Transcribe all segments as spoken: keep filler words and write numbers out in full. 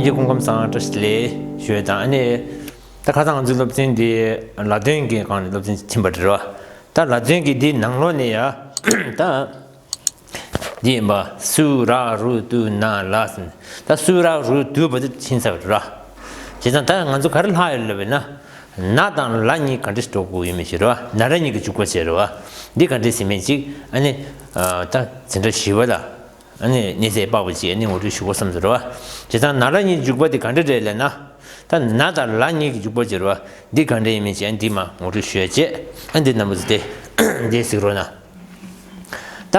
ཀྱི་སྐུ་ཁམས་བཟང་། བཀྲ་ཤིས་བདེ་ལེགས་ཞུ་ཡས་དང་། ཨ་ནི་ད་ཁ་སང་ང་ཚོའི་སློབ་ཚན་འདི་ལ་དོན་གྱི་སྒང་ནས་སློབ་ཚན་ཕྱིན་པ་རེད་བ། ད་ལ་དོན་གྱི་འདི་ནང་ལོགས་ནས་ཡ་ད་འདི་ཡིན་པ། སུ་ར་རུ་ཏུ་ན་ལ་ཟེར་ནས། ད་སུ་ར་རུ་ཏུ་བ་དེ་ཕྱིན་ཚར་བ་རེད་བ། བྱས་ཙང་ད་ང་ཚོ་ག་རེ་ལྷག་ཡོད་ལབ་པ་ཡིན་ན། ན་དང་ལ་གཉིས་ག་འདྲས་འགྲོ་དགོས་ཡོད་མེད་ཅིག་རེད་བ། ན་ར་གཉིས་ཀྱི་འཇུག་པ་བྱས་རེད་བ། འདི་ག་འདྲས་ཟེར་མེད་ཅིག་ཨ་ནི་ད་འཛིན་གྲྭ་བཞི་པ་ལ། ཨ་ནི་གནས་ཚད་དཔག་པ་ཅིག་ཨ་ནི་ངོ་སྤྲོད་ཞུ་དགོས་བསམ་ཟེར་བ། བྱས་ཙང་ན་ལ་གཉིས་འཇུག་པ་དེ་ག་འདྲ་རེད་ལབ་ན། ད་ན་དང་ལ་གཉིས་ཀྱི་འཇུག་པ་ཟེར་བ་འདི་ག་འདྲ་ཡིན་མིན་ཅིག་ཨ་འདི་མ་ངོ་སྤྲོད་ཞུ་ཡ་བྱས། ཨ་འདི་རྣམ་པ་ཚོ་དེ་འདི་གཟིགས་རོགས་གནང་། ད་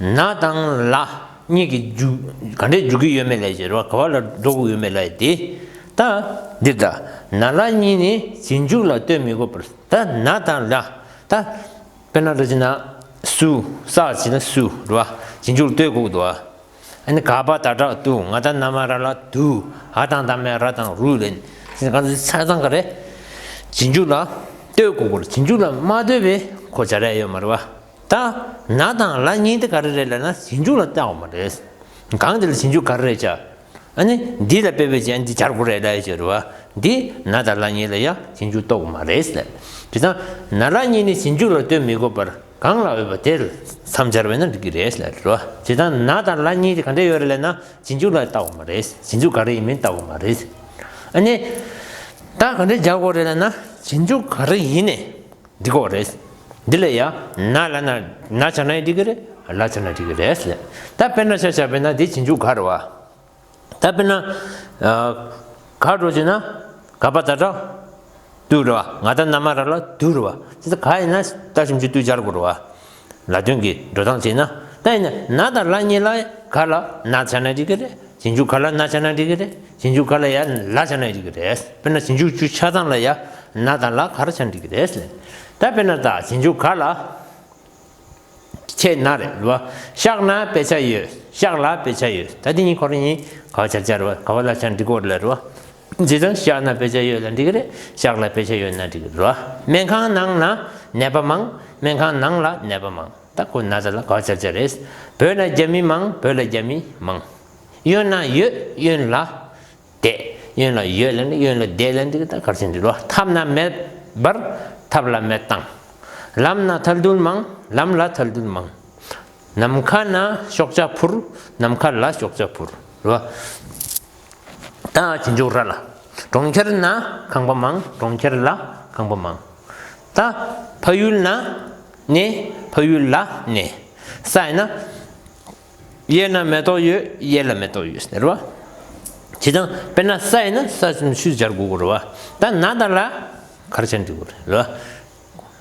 ན་དང་ལ་གཉིས་ཀྱི་འཇུག་ག་འདྲས་འཇུག་གི་ཡོད་མེད་ལབ་ཟེར་བ། ག་བ་ལ་འགྲོ་དགོས་ཡོད་མེད་ལབ་ཡ་དེ། ད་འདིར་ད་ན་ལ་གཉིས་ནི་རྗེས་འཇུག་ལ་ལྟོས་མི་དགོས་པར། ད་ན་དང་ལ་ད། དཔེར་ན་འདྲ་བྱས་ན་སུ། ས་བྱས་ན་སུ་རེད་བ། རྗེས་འཇུག་ལ་ལྟོས་དགོས་འདུག་བ། ཨ་ནི་ག་བ་ད་དྲག་དུ། ང་ད་ན་མ་ར་ལ་དུ། འ་དང་ད་མ་ར་དང་རུ་ལ་ནི། གང་ཚེ་ཆ་ཚང་ག་རེ། རྗེས་འཇུག་ལ་ལྟོས་དགོས་དགོས། རྗེས་འཇུག་ལ་མ་ལྟོས་པའི་ཁོ་སྦྱར་ཡ་ཡོད་མ་རེད་བ། ད་ན་དང་ལ་གཉིས་དེ་ག་རེ་རེད་ལབ་ན་རྗེས་འཇུག་ལ་ལྟོས་དགོས་མ་རེད། གང་དེ་ལ་རྗེས་འཇུག་ག་རེ་རེད་བྱ། ཨ་ནི་འདི་ལ་དཔེ་བྱས་ན་འདི་སྦྱར་དགོས་རེད་ལབ་ཡ་ཅིག་རེད་བ། འདི་ན་དང་ལ་གཉིས་ལ་ཡ་རྗེས་འཇུག་གཏོགས་དགོས་མ་རེད་ལབ། བྱས་ཙང་ན་ལ་གཉིས་ནི་རྗེས་འཇུག་ལ་ལྟོས་མི་དགོས་པར་གང་ལ་འོས་པ་དེ་ལ་མཚམས་སྦྱར་བས་ན་འགྲིག་གི་རེད་ལབ་རེད་བ། བྱས་ཙང་ན་དང་ལ་གཉིས་དེ་ག་འདྲ་ཡོད་རེད་ལབ་ན་རྗེས་འཇུག་ལ་ལྟོས་དགོས་མ་རེད། རྗེས་འཇུག་ག་རེ་ཡིན་མིན་ལྟོས་དགོས་མ་རེད། ཨ་ནི་ད་ག་འདྲ་སྦྱར་དགོས་རེད་ལབ་ན་རྗེས་འཇུག་ག་རེ་ཡིན་ནའི་འགྲིག་གི་རེད། འདི་ལ་ཡ་ན་ལབ་ན་ན་སྦྱར་ན་འགྲིག་གི་རེད། ལ་སྦྱར་ན་འགྲིག་གི་རེད་ལབ། ད་དཔེར་ན་ཆ་བཞག་པ་ཡིན་ན་འདི་རྗེས་འཇུག་ག་རེད་བ། ད་དཔེར་ན། ཨ། ག་འགྲོ་བྱས་ན། ག་བ་ད་དྲག་དུ་རེད་བ། ང་ད་ན་མ་ར་ལ་དུ་རེད་བ། དེ་ཚོ་ག་ཡིན་ན་ད་ཞིབ་འཇུག་དུ་སྦྱར་དགོས་རེད་བ། ལ་དོན་གྱི་འགྲོ་སྟངས་བྱས་ན། ད་ཡིན་ན་ན་དང་ལ་གཉིས་ལ་ག་ལ་ན་སྦྱར་ན་འགྲིག་གི་རེད། རྗེས་འཇུག་ག་ལ་ན་སྦྱར་ན་འགྲིག་གི་རེད། རྗེས་འཇུག་ག་ལ་ཡ་ལ་སྦྱར་ན་འགྲིག་གི་རེད། དཔེར་ན་རྗེས་འཇུག་བཅུ་ཆ་ཚང་ལ་ཡ་ན་དང་ལ་ག་རེ་སྦྱར་འགྲིག་གི་རེད་ཟེར། ད་དཔེར་ན་ད་རྗེས་འཇུག་ག་ལ། ཁྱེད་ན་རེད་ལོ། ཤག་ན་དཔེ་ཆ་ཡོད། ཤག་ལ་དཔེ་ཆ་ཡོད། ད་འདི་གཉིས་ཁོ་རང་གཉིས་ག་བ་སྦྱར་སྦྱར་བ། ག་བ་ལ་སྦྱར་འགྲིག་གི་རེད་ལབ་རེད་བ། བྱས་ཙང་ཤག་ན་དཔེ་ཆ་ཡོད་ལབ་འགྲིག་གི་རེད། ཤག་ལ་དཔེ་ཆ་ཡོད་ན་འགྲིག་གི་རེད་བ། སྨན་ཁང་ནང་ན་ནད་པ་མང་། སྨན་ཁང་ནང་ལ་ནད་པ་མང་། ད་ཁོ་ན་ད་ལ་ག་བ་སྦྱར་སྦྱར་རེད། བོད་ན་རྒྱ་མི་མང་། བོད་ལ་རྒྱ་མི་མང་། གཡོན་ན་ཡོད། གཡོན་ལ་བསྡད། གཡོན་ལ་ཡོད་ལབ་ནི་གཡོན་ལ་བསྡད་ལབ་འདི་ད་གར་ཕྱིན་འདི་ལོ། ཐབ་ན་མེ་འབར། ཐབ་ལ་མེ་བཏང་། ལམ་ན་ཐལ་རྡུལ་མང་། ལམ་ལ་ཐལ་རྡུལ་མང་། ནམ་མཁའ་ན་ཤོག་བྱ་འཕུར། ནམ་མཁའ་ལ་ཤོག་བྱ་འཕུར་ལོ། ད་རྗེས་འཇུག་ར་ལ། གྲོང་ཁྱེར་ན་ཁང་པ་མང་། གྲོང་ཁྱེར་ལ་ཁང་པ་མང་། ད་ཕ་ཡུལ་ན་གནས། ཕ་ཡུལ་ལ་གནས། ས་ཡིན་ན། གཡས་ན་མེ་ཏོག་ཡོད། གཡས་ལ་མེ་ཏོག་ཡོད་ཟེར་བ། བྱས་ཙང་དཔེར་ན་ས་ཡིན་ན་ས་ཆུ་སྦྱར་དགོས་རེད་བ། ད་ན་ད་ལ་གར་ཕྱིན་འགྲིག་གི་རེད་བ།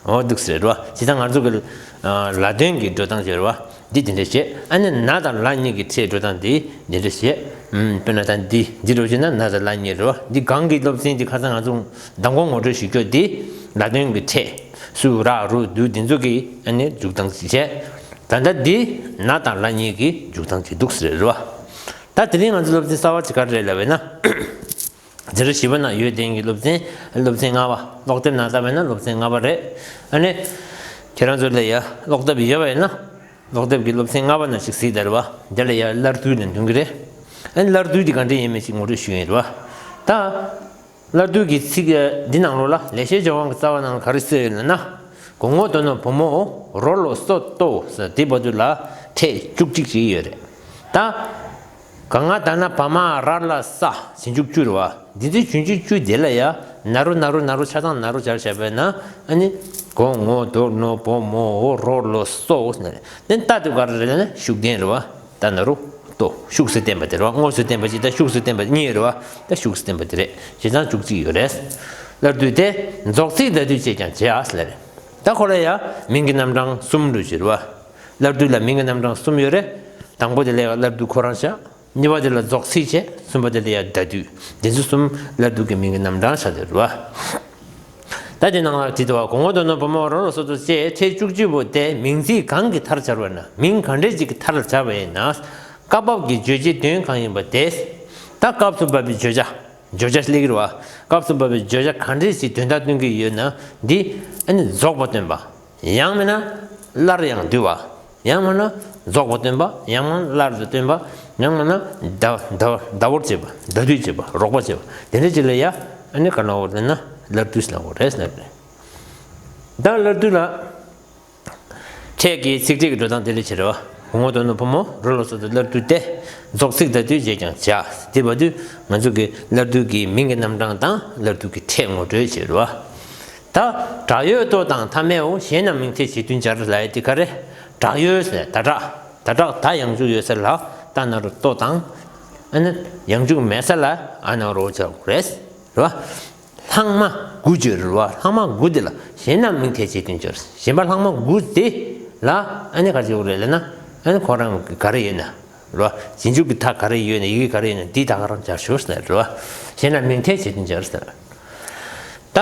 འོ་འདུག་ཟེར་བ། བྱས་ཙང་ང་ཚོ་གི་ལ་དོན་གྱི་འགྲོ་སྟངས་ཟེར་བ་འདི་འདི་འདྲ་བྱས། ཨ་ནི་ན་དང་ལ་གཉིས་ཀྱི་ཕྲད་འགྲོ་སྟངས་འདི་འདི་འདྲ་བྱས། ཨུམ། དཔེར་ན་ད་འདི་འདི་འགྲོ་བྱས་ན་ན་དང་ལ་གཉིས་རེད་བ། འདི་གོང་གི་སློབ་ཚན་འདི་ཁ་སང་ང་ཚོ་མདང་དགོང་ངོ་སྤྲོད་ཞུ་རྒྱུ་འདི་ལ་དོན་གྱི་ཕྲད། སུ་ར་རུ་དུ་འདི་ཚོ་གི་ཨ་ནི་འཇུག་སྟངས་ཅིག་བྱས། ད་ལྟ་འདི་ན་དང་ལ་གཉིས་ཀྱི་འཇུག་སྟངས་ཅིག་འདུག་ཟེར་རེད་བ། ད་དེ་རིང་ང་ཚོ་སློབ་ཚན་གསར་བ་ཅིག་ག་རེ་རེད་ལབ་པས་ན། འཛིན་གྲྭ་བཞི་པ་ན་ཡོད་བསྡད་མཁན་གྱི་སློབ་ཚན། སློབ་ཚན་ལྔ་པ། ཀློག་དེབ་ནང་ལྟ་བས་ན་སློབ་ཚན་ལྔ་པ་རེད། ཨ་ནི་ཁྱེད་རང་ཚོ་ལ་ཡ་ཀློག་དེབ་ཡོད་པ་ཡིན་ན། ཀློག་དེབ་ཀྱི་སློབ་ཚན་ལྔ་པ་ན་ཞིག་གཟིགས་དང་རེད་བ། དེ་ལ་ཡ་སླར་བསྡུ་ལབ་འདུག་གི་རེད། ཨ་ནི་སླར་བསྡུ་འདི་ག་འདྲ་ཡིན་མིན་ཞིག་ངོ་སྤྲོད་ཞུ་ཡིན་རེད་བ། ད། སླར་བསྡུ་གི་ཚིག་འདི་ནང་ལོགས་ལ་ལེགས་བཤད་ལྗོན་དབང་གི་རྩ་བ་ནང་ལ་ག་རེ་གསལ་ཡོད་ལབ་ན། གོ་ངོ་དོ་ནོ་བུ་མོ་རོ་ལོ་སོ་ཏོ་ཟེར་དེ་བར་དུ་ལ་ཕྲད་བཅུ་གཅིག་ཅིག་ཡོད་རེད། ད། ག་ང་ད་ན་བ་མ་ར་ལ་ས་རྗེས་འཇུག་བཅུ་རེད་བ། འདི་ཚོའི་རྗེས་འཇུག་བཅུ་དེ་ལ་ཡ་ན་རོ་ན་རོ་ན་རོ་ཆ་ཚང་ན་རོ་སྦྱར་བྱས་པས་ན། ཨ་ནི་གོ་ངོ་དོ་ནོ་བུ་མོ་རོ་ལོ་སོ་ཟེར་ནས་ནས་ད་དུ་ག་རེ་རེད་ན་ཤུགས་ལྡན་རེད་བ། ད་ན་རོ་ཏོ་ཤུགས་སུ་བསྟན་པ་དེ་རེད་བ། དངོས་སུ་བསྟན་པ་གཅིག་དང་ཤུགས་སུ་བསྟན་པ་གཉིས་རེད་བ། ད་ཤུགས་སུ་བསྟན་པ་དེ་རེད། བྱས་ཙང་བཅུ་གཅིག་ཡོད་རེད། སླར་བསྡུ་དེ་རྫོགས་ཚིག་ཟླ་དུས་བཅས་ཀྱང་བྱེད་ཨ་ཟེར་ལབ་རེད། ད་ཁོ་ལ་ཡ་མིང་གི་རྣམ་གྲངས་གསུམ་འདྲ་ཞིག་རེད་བ། སླར་བསྡུ་ལ་མིང་གི་རྣམ་གྲངས་གསུམ་ཡོད་རེད། དང་པོ་དེ་ལ་ཡ་སླར་བསྡུ་ཁོ་རང་བྱ། གཉིས་པ་དེ་ལ་རྫོགས་ཚིག་བྱས། གསུམ་པ་དེ་ལ་ཡ་ཟླ་དུས། འདི་ཚོ་གསུམ་སླར་བསྡུ་གི་མིང་གི་རྣམ་གྲངས་བྱ་དེ་རེད་བ། ད་དེ་ནང་ལ་བྲིས་འདུག་བ། གོ་ངོ་དོ་ནོ་བུ་མོ་རོ་ལོ་སོ་ཏོ་བཅས་ཕྲད་བཅུ་གཅིག་པོ་དེ་མིང་ཚིག་གང་གི་མཐར་སྦྱར་བ་ན། མིང་གང་འདྲ་ཅིག་གི་མཐར་སྦྱར་བ་ཡིན་ན། སྐབས་བབ་ཀྱི་བརྗོད་བྱའི་དོན་གང་ཡིན་པ་དེ། ད་སྐབས་སུ་བབ་པའི་བརྗོད་བྱ། བརྗོད་བྱ་སླེབས་ཀྱི་རེད་བ། སྐབས་སུ་བབ་པའི་བརྗོད་བྱ་གང་འདྲ་ཅིག་དོན་དག་སྟོན་གྱི་ཡོད་ན། འདི་ཨ་ནི་རྫོགས་པ་སྟོན་པ། ཡང་མིན་ན་སླར་ཡང་བསྡུ་བ། ཡང་མིན་ན་རྫོགས་པ་སྟོན་པ། ཡང་མིན་ན་སླར་དུ་སྟོན་པ། ཡང་མིན་ན་ཟླ་ཟླ་ཟླ་བོར་བྱེད་པ། ཟླ་སྡུད་བྱེད་པ། རོགས་པ་བྱེད་པ། དེ་འདྲ་ཅིག་ལ་ཡ་ཨ་ནི་ག་ལབ་དགོས་རེད་ན་སླར་སྡུད་ལབ་དགོས་རེད་ཟེར་ནས། ད་སླར་སྡུད་ལ། ཕྲད་ཀྱི་ཚིག་ཕྲད་ཀྱི་འགྲོ་སྟངས་དེ་འདྲ་ཅིག་རེད་བ། གོ་ངོ་དོ་ནོ་ཕོ་མོ་རོ་ལ་སོགས་དུ་སླར་སྡུད་དེ། རྫོགས་ཚིག་ད་དུས་བྱས་ཀྱང་བྱ། དེ་བར་དུ་ང་ཚོ་གི་སླར་སྡུད་ཀྱི་མིང་གི་རྣམ་གྲངས་དང་སླར་སྡུད་ཀྱི་ཕྲད་ངོ་སྤྲོད་བྱེད་རེད་བ། ད་དྲག་ཡོད་ལྟོ་དང་མཐའ་མེད་འོ། གཞན་རྣམས་མིང་མཐའི་བྱེད་དོན་སྦྱར་ལབ་ཡ་དེ་ག་རེ། དྲག་ཡོད་ཟེར་ད་དྲག་ད་དྲག་ད་ཡང་འཇུག་ཡོད་ས་ལ་ད་ན་རོ་ལྟོ་དང་། ཨ་ནི་ཡང་འཇུག་མེད་ས་ལ་ཨ་ན་རོ་བྱ་དགོས་རེད། རེད་བ། ལྷག་མ་དགུ་བརྗོད་རེད་བ། ལྷག་མ་དགུ་དེ་ལ་གཞན་རྣམས་མིང་མཐའི་བྱེད་དོན་སྦྱར། གཞན་པ་ལྷག་མ་དགུ་དེ་ལ་ཨ་ནི་ག་རེ་བྱེད་དགོས་རེད་ལབ་ན། ཨ་ནི་ཁོ་རང་ག་རེ་ཡོད་ན་རེད་བ། རྗེས་འཇུག་གི་མཐའ་ག་རེ་ཡོད་ན་ཡི་གེ་ག་རེ་ཡོད་ན་འདི་ད་ག་རང་སྦྱར་ཞོར་ཟེར་རེད་བ། གཞན་རྣམས་མིང་མཐའི་བྱེད་དོན་སྦྱར་ཟེར། ད་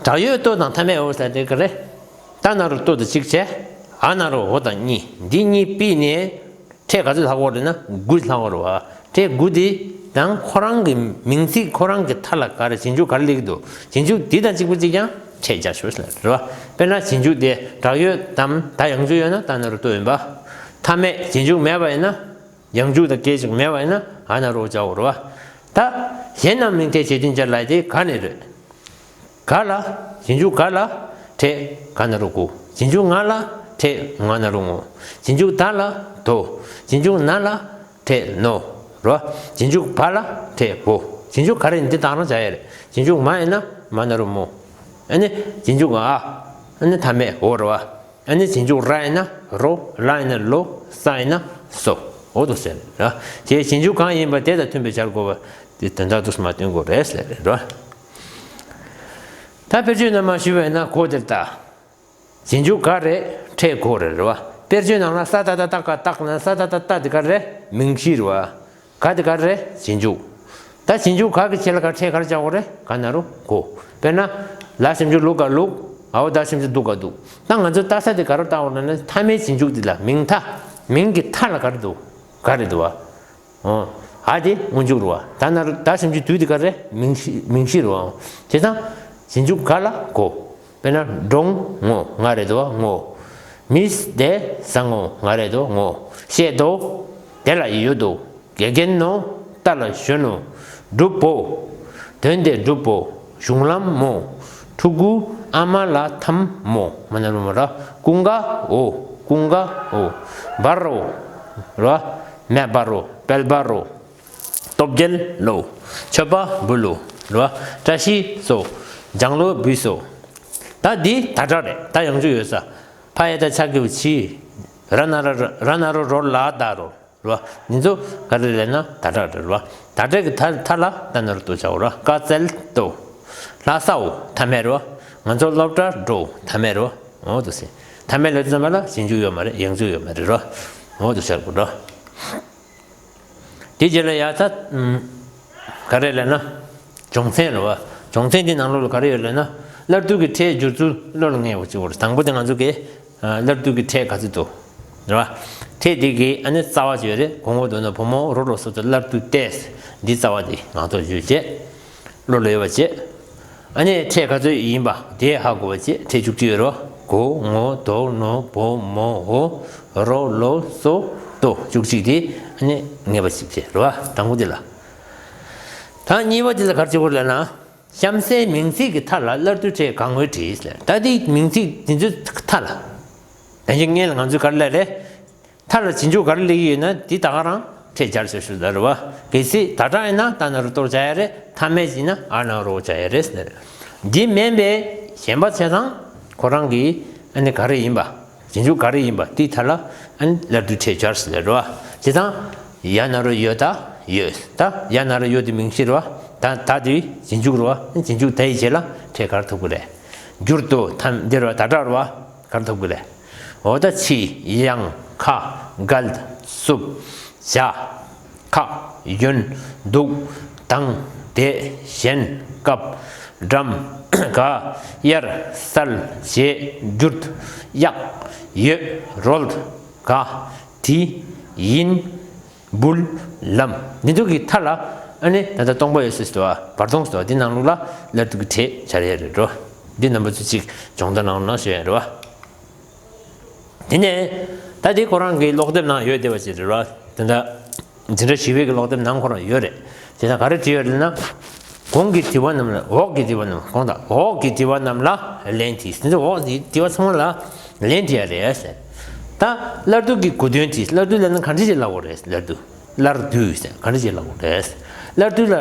དྲག་ཡོད་ལྟོ་དང་མཐའ་མེད་འོ་ཟེར་དེ་ག་རེ། ད་ན་རོ་ལྟོ་དང་གཅིག་བྱས། ཨ་ན་རོ་འོ་དང་གཉིས། འདི་གཉིས་ཕུད་ནས། ཕྲད་ག་ཚོད་ལྷག་གོ་རེད་ན་དགུ་ལྷག་གོ་རེད་བ། ཕྲད་དགུ་དེ་དང་ཁོ་རང་གི་མིང་ཚིག་ཁོ་རང་གི་མཐའ་ལ་ག་རེ་རྗེས་འཇུག་ག་རེ་སླེབས་ཀྱི་འདུག་རྗེས་འཇུག་འདི་དང་གཅིག་པ་གཅིག་རྐྱང་ཕྲད་སྦྱར་ཞོར་ཟེར་རེད་བ། དཔེར་ན་རྗེས་འཇུག་དེ་དྲག་ཡོད་དམ་ད་ཡང་འཇུག་ཡོད་ན་ད་ན་རོ་ལྟོ་ཡིན་པ། མཐའ་མེད་རྗེས་འཇུག་མེད་པ་ཡིན་ན། ཡང་འཇུག་དང་སྐད་ཅིག་མེད་པ་ཡིན་ན་ཨ་ན་རོ་སྦྱར་དགོས་རེད་བ། ད་གཞན་རྣམས་མིང་མཐའི་བྱེད་དོན་སྦྱར་ལབ་དེ་ག་ནས་རེད། ག་ལ། རྗེས་འཇུག་ག་ལ། ཕྲད་ག་ན་རོ་གོ། རྗེས་འཇུག་ང་ལ། ཕྲད་ང་ན་རོ་ངོ། རྗེས་འཇུག་ད་ལ། དོ། རྗེས་འཇུག་ན་ལ། ཕྲད་ནོ། རོ། རྗེས་འཇུག་བ་ལ། ཕྲད་བོ། རྗེས་འཇུག་ག་རེ་འདི་དང་རང་བྱ་ཡ་རེད། རྗེས་འཇུག་མ་ཡིན་ན་མ་ན་རོ་མོ། ཨ་ནི་རྗེས་འཇུག་ཨ། ཨ་ནི་མཐའ་མེད་འོ་རེད་བ། ཨ་ནི་རྗེས་འཇུག་ར་ཡིན་ན་རོ། ལ་ཡིན་ན་ལོ། ས་ཡིན་ན་སོ། འོ་དོ་ཟེར་ར། དེ་རྗེས་འཇུག་གང་ཡིན་པ་དེ་དང་མཐུན་པའི་སྦྱར་དགོས་པ་དེ་དོན་དག་ཏུ་མ་སྟོན་དགོས་རེད་ཟེར་ར། ད་དཔེར་བརྗོད་ནང་མ་ཞུས་པ་ཡིན་ན་གོ་དེར་ལྟ། རྗེས་འཇུག་ག་རེད། ཕྲད་གོ་རེད་རེད་བ། དཔེར་བརྗོད་ནང་ལ་ས་ད་ད་ཏ་ག་ཏག་ན་ས་ད་ད་ཏ་དེ་ག་རེད། མིང་གཞི་རེད་བ། ག་དེ་ག་རེད། རྗེས་འཇུག་ད་རྗེས་འཇུག་ག་གི་ཆེད་ལ་ག་ཕྲད་ག་རེ་བྱ་དགོས་རེད། ག་ན་རོ་གོ། དཔེར་ན། ལ་ཞབས་ཀྱུ་ལུ་ག་ལུག་ཨའོ་ད་ཞབས་ཀྱུ་དུ་ག་དུག་ད་ང་ཚོ་ལྟ་ས་དེ་ག་རེ་ལྟ་དགོས་ན་ནི་མཐའ་མའི་རྗེས་འཇུག་དེ་ལ་མིང་མཐའ། མིང་གི་མཐའ་ལ་ག་རེ་འདུག་ག་རེ་འདུག་བ། ཨོ། ཨ་དེ་སྔོན་འཇུག་རེད་བ། ད་ན་རོ་ད་ཞབས་ཀྱུ་དུ་དེ་ག་རེད། མིང་གཞི་མིང་གཞི་རེད་བ། བྱས་ཙང་། རྗེས་འཇུག་ག་ལ་གོ། དཔེར་ན་འབྲོང་ངོ་ང་རེད་དོ་ངོ་། མིས་དེ་ཟ་ངོ་ང་རེད་དོ་ངོ་། བཤད་དོ། དེ་ལ་ཡོད་དོ། དགེ་རྒན་ནོ། རྟ་ལ་ཞོན་ནོ། སྒྲུབ་པོ། དོན་དེ་སྒྲུབ་པོ། གཞུང་ལམ་མོ། ཕྲུ་གུ་ཨ་མ་ལ་འཐམ་མོ། མ་ན་རུ་མ་ར། ཀུན་དགའ་འོ། ཀུན་དགའ་འོ། འབར་རོ། ར། མེ་འབར་རོ། དཔལ་འབར་རོ། སྟོབས་རྒྱལ་ལོ། མཆོད་པ་འབུལ་ལོ། རེད་བ། བཀྲ་ཤིས་སོ། ལྗང་ལོ་འབུལ་སོ། ད་འདི་ད་དྲག་རེད། ད་ཡང་འཇུག་ཡོད་ས། ཕ་ཡ་ད་ཆ་གི་བུ་ཕྱི། ར་ན་ར་ར་ན་རོ་རོ་ལ་ད་རོ། རེད་བ། འདི་ཚོ་ག་རེ་ལབ་ན་ད་དྲག་རེད་བ། ད་དྲག་གི་ད་ད་ལ་ད་ན་རོ་ཏོ་ཆ་འོ་ར། ཀ་ཙལ་ཏོ། ལྷ་ས་འོ་ཐ་མེ་རེད་བ། ང་ཚོ་སློབ་གྲྭ་འགྲོ་ཐ་མེ་རེད་བ། འོ་དོ་སེ། ཐ་མེ་ལབ་དུས་ཙམ་པ་ལ་ཡང་འཇུག་ཡོད་མ་རེད། ཡང་འཇུག་ཡོད་མ་རེད་རོ། འོ་དོ་ཆ་གོ་རོ། དེ་རྗེས་ལ་ཡ་ད། ཨམ། ག་རེ་ལབ་ན། སྦྱོང་ཚན་རེད་བ། སྦྱོང་ཚན་དེ་ནང་ལོགས་ལ་ག་རེ་ཡོད་ལབ་ན། སླར་སྡུད་ཀྱི་ཕྲད་སྦྱོར་ཚུལ་བློ་ལ་ངེས་པ་གཅིག་པོ་རེད། དང་པོ་དེ་ང་ཚོ་གིས། ཨ། སླར་སྡུད་ཀྱི་ཕྲད་ག་ཚོད་འདུག་རེད་བ། ཕྲད་དེ་གི་ཨ་ནི་རྩ་བ་ཅིག་ཡོད་རེད། གོ་ངོ་དོ་ནོ་བུ་མོ་རོ་ལོ་སོ་སོ་སླར་སྡུད་ཏེས། འདི་རྩ་བ་དེ་ང་ཚོ་ཡོད་བྱས། བློ་ལ་ཡོད་པ་བྱས། ཨ་ནི་ཕྲད་ག་ཚོད་ཡིན་པ་དེ་ཧ་གོ་བ་བྱས། ཕྲད་བཅུ་གཅིག་ཡོད་རོ། གོ་ངོ་དོ་ནོ་བུ་མོ་འོ་རོ་ལོ་སོ་ཏོ་བཅུ་གཅིག་དེ་ཨ་ནི་ངེས་པ་ཞིག་བྱས་རོ། དང་པོ་དེ་ལ། ད་གཉིས་པ་དེ་ལ་ག་རེ་བྱེད་དགོས་ལབ་ན། གཤམ་གསལ་མིང་ཚིག་གི་མཐའ་ལ་སླར་སྡུད་ཕྲད་གང་ངོས་བྲིས་ལབ། ད་དེ་མིང་ཚིག་དེ་ཚོའི་མཐའ་ལ། ད་ཅི་སྔོན་ལ་ང་ཚོས་ག་རེ་ལབ་རེད། མཐའ་ལ་རྗེས་འཇུག་ག་རེ་སླེབས་ཀྱི་ཡོད་ན་དེ་ད་ག་རང་ཕྲད་སྦྱར་བྱ་ཞུ་ལ་རེད་བ། གལ་སྲིད་ད་དྲག་ཡིན་ན་ད་ན་རོ་ཏོར་བྱ་ཡ་རེད། ཐ་མེད་ཡིན་ན་ཨ་ན་རོ་བྱ་ཡ་རེད་ཟེར། འདི་མིན་པའི་གཞན་པ་བྱས་ཙང་ཁོ་རང་གི་ཨ་ནི་ག་རེ་ཡིན་པ། རྗེས་འཇུག་ག་རེ་ཡིན་པ་དེའི་མཐའ་ལ་ཨ་ནི་སླར་སྡུད་ཕྲད་སྦྱར་ཟེར་ལ་རེད་བ། བྱས་ཙང་ཡ་ན་རོ་ཡོད་ད་ཡོད། ད་ཡ་ན་རོ་ཡོད་དེ་མིང་གཞི་རེད་བ། ད་ད་དེ་རྗེས་འཇུག་རེད་བ། རྗེས་འཇུག་ད་ཡི་རྗེས་ལ་ཕྲད་ག་རེ་ཐོབ་ཀྱི་རེད། འགྱུར་དུ་ཐམ་འདིར་བ་ད་དྲག་རེད་བ། ག་རེ་ཐོབ་ཀྱི་རེད། འོ་ད་ཕྱི་ཡང་ཁ་འགལ་སུབ་བྱ། ཁ་ཡོན་འདུག་དང་དེ་གཞན་སྐབས་འགྲམ་ག་དབྱར་གསལ་བྱེད་འགྱུར་གཡག་ཡོད་རོལ་ག་དེ་ཡིན་འབུལ་ལམ། འདི་ཚོ་གི་མཐའ་ལ་ཨ་ནི་ད་ལྟ་སྟོང་པ་ཡོད་སྲིད་དོ། བར་སྟོང་སྲིད་དོ། འདི་ནང་ལོགས་ལ་སླར་སྡུད་ཀྱི་ཕྲད་སྦྱར་ཡ་རེད་འགྲོ། འདི་རྣམ་པ་ཚོ་གཅིག་སྦྱོང་བརྡར་ནང་ལོགས་ན་ཤོད་ཡ་རེད་བ། དེ་ནས་ད་དེ་ཁོ་རང་གི་ཀློག་དེབ་ནང་ཡོད་བསྡད་པ་ཅིག་རེད་བ། དེ་འདྲ་ འཛིན་གྲྭ་བཞི་པའི་གི་ཀློག་དེབ་ནང་ཁོ་རང་ཡོད་རེད། དེ་ན་ག་རེ་བྲིས་ཡོད་རེད་ན། གོང་གི་དྲི་བ་རྣམས་ལ། འོག་གི་དྲི་བ་རྣམས། གོང་དང་འོག་གི་དྲི་བ་རྣམས་ལ་ལན་དྲིས། དེ་ཚོ་འོག་གི་དྲི་བ་ཚང་མ་ལ་ལན་དྲིས་ཡ་རེད་ཟེར། ད་སླར་བསྡུ་གི་གོ་དོན་དྲིས། སླར་བསྡུ་ལབ་ན་ག་འདྲ་ཞིག་ལབ་དགོས་རེད། སླར་བསྡུ། སླར་བསྡུ་ཟེར་ག་འདྲ་ཞིག་ལབ་དགོས་རེད། སླར་བསྡུ་ལ་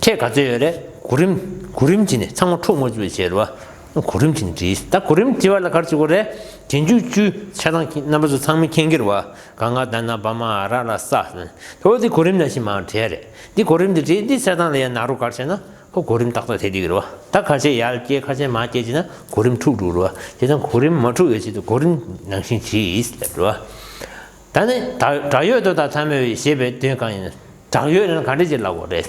ཁྱད་ག་ཚོད་ཡོད་རེད། གོ་རིམ། གོ་རིམ་བྱས་ནས་ཚང་མ་འཁྲུག་མ་བཅུག་པའི་ཆེད་རེད་བ། གོ་རིམ་བྱས་ནས་བྲིས། ད་གོ་རིམ་བྲིས་པ་ལ་ག་རེ་བྱེད་དགོས་རེད། རྗེས་འཇུག་བཅུ་ཆ་ཚང་རྣམ་པ་ཚོ་ཚང་མས་མཁྱེན་གྱི་རེད་བ། ག་ང་ད་ན་བ་མ་ར་ལ་ས། དེ་འོ་དེ་གོ་རིམ་ནང་བཞིན་མར་བྲིས་རེད། འདི་གོ་རིམ་འདི་བྲིས། འདི་གསལ་སྟངས་ལ་ཡང་ན་རོ་ག་རེ་བྱས་ན་ཁོ་གོ་རིམ་ཏག་ཏག་དེ་འགྲིག་གི་རེད་བ། ད་ག་བྱས་ཡར་སྐྱེལ་ག་བྱས་མར་སྐྱེལ་བྱས་ན་གོ་རིམ་འཁྲུག་འགྲོ་རེད་བ། དེ་ཙང་གོ་རིམ་མ་འཁྲུག་ཡོད་ཆེད་དུ་གོ་རིམ་ནང་བཞིན་བྲིས་ཟེར་རེད་བ། ད་ནི་ད་བྲག་ཡོད་ལྟོ་དང་མཐའ་མེད་པའི་ཞེས་པའི་དོན་གང་ཡིན། བྲག་ཡོད་ལབ་ན་ག་འདྲ་ཅིག་ལབ་དགོས་རེད། རེད་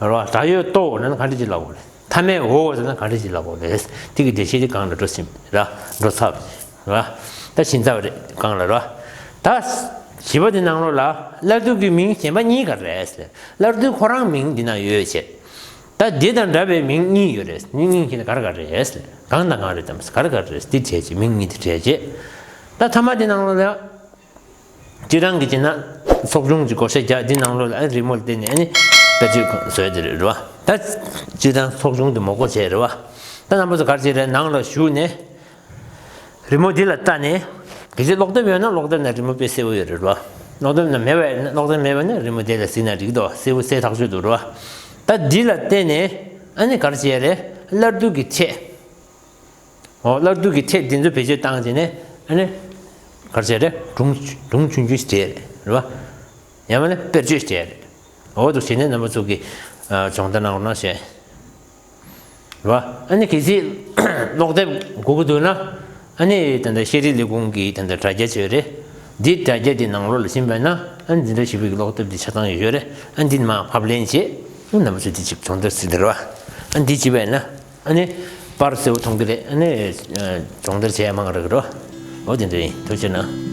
བ། བྲག་ཡོད་ལྟོ་ལབ་ན་ག་འདྲ་ཅིག་ལབ་དགོས་རེད། མཐའ་མེད་འོ་ཟེར་ན་ག་འདྲ་ཅིག་ལབ་དགོས་རེད། དེ་གི་འགྲེལ་བཤད་དེ་གང་ལ་འགྲོ་ཟིན་ར། འགྲོ་ཚར་ར། ད་ཕྱིན་ཚར་བ་རེད་གང་ལ་ར། ད་བཞི་པ་དེ་ནང་ལོགས་ལ་སླར་བསྡུ་གི་མིང་གཞན་པ་གཉིས་ག་རེ་རེད། སླར་བསྡུ་ཁོ་རང་མིང་འདི་ན་ཡོད་བྱས། ད་འདི་དང་འདྲ་བའི་མིང་གཉིས་ཡོད་རེད། མིང་གཉིས་ཀྱི་ནི་ག་རེ་ག་རེ་རེད། གང་དང་གང་རེད་དམ། ག་རེ་ག་རེ་རེད། འདི་བྲལ་བྱས་མིང་གཉིས་དེ་བྲལ་བྱས། ད་ཐ་མ་དེ་ནང་ལོགས་ལ། སྤྱིར་བཏང་གི་བྱས་ན་ཚོགས་ཆུང་གི་བགོ་བཤའ་རྒྱག་འདི་ནང་ལོགས་ལ་ཨ་ནི་རི་མོ་བལྟས་ནས་ཨ་ནི་དཔེར་བརྗོད་བཟོས་དེ་རེད་བ། ད་སྤྱིར་བཏང་ཚོགས་ཆུང་དེ་མོ་བགོ་བྱས་རེད་བ། ད་རྣམ་པ་ཚོ་ག་རེ་བྱས་རེད། ནང་ལ་ཞུགས་ནས་རི་མོ་འདི་ལ་ལྟ་ནས། གལ་སྲིད་ཀློག་དེབ་ཡོད་ན་ཀློག་དེབ་ནང་རི་མོ་དཔེ་གསལ་པོ་ཡོད་རེད་བ། ཀློག་དེབ་ནང་མེད་པ་ཡིན་ན། ཀློག་དེབ་མེད་པ་ན་རི་མོ་དེ་ལ་གཟིགས་ན་འགྲིག་འདུག་གསལ་པོ་གསལ་ཐག་ཆོད་འདུག་རེད་བ། ད་འདི་ལ་བལྟས་ནས་ཨ་ནི་ག་རེ་བྱས་རེད། སླར་བསྡུ་གི་ཕྲད། འོ་སླར་བསྡུ་གི་ཕྲད་འདི་ཚོ་བེད་སྤྱོད་བཏང་བྱས་ནས་ཨ་ནི་ག་རེ་བྱས་རེད། སྒྲུང་སྒྲུང་ཆུང་ཆུང་ཞིག་བྲིས་རེད་བ། ཡང་མིན་ན་དཔེར་བརྗོད་ཞིག་བྲིས་རེད། འོ་འདུག་བྱས་ནས་རྣམ་པ་ཚོ་གིས་ཨ་སྦྱོང་བརྡར་གནང་རོགས་གནང་ཞེས། རེད་བ། ཨ་ནི་གལ་སྲིད་ཀློག་དེབ་དགོས་ཀྱི་འདུག་ན། ཨ་ནི་ད་ལྟ་ཤེས་རིག་ལས་ཁུངས་ཀྱི་ད་ལྟ་དྲ་རྒྱ་ཅིག་ཡོད་རེད། འདི་དྲ་རྒྱ་འདི་ནང་ལོགས་ལ་ཕྱིན་པ་ན་ཨ་ནི་འཛིན་གྲྭ་བཞི་པའི་ཀློག་དེབ་འདི་ཆ་ཚང་ཡོད་རེད། ཨ་འདི་མར་ཕབ་ལེན་བྱེད། ཨ་རྣམ་པ་ཚོས་འདི་ཅིག་སྦྱོང་བརྡར་ཟེར་དེ་རེད་བ། ཨ་འདི་བྱས་པས་ན་ཨ་ནི་པར་གསལ་པོ་མཐོང་གི་རེད། ཨ་ནི་སྦྱོང་བརྡར་བྱེད་ཡ་མང་རག་གི་རེད་བ། འོ་དེ་འདྲ་ཡིན། ཐུགས་རྗེ་གནང་།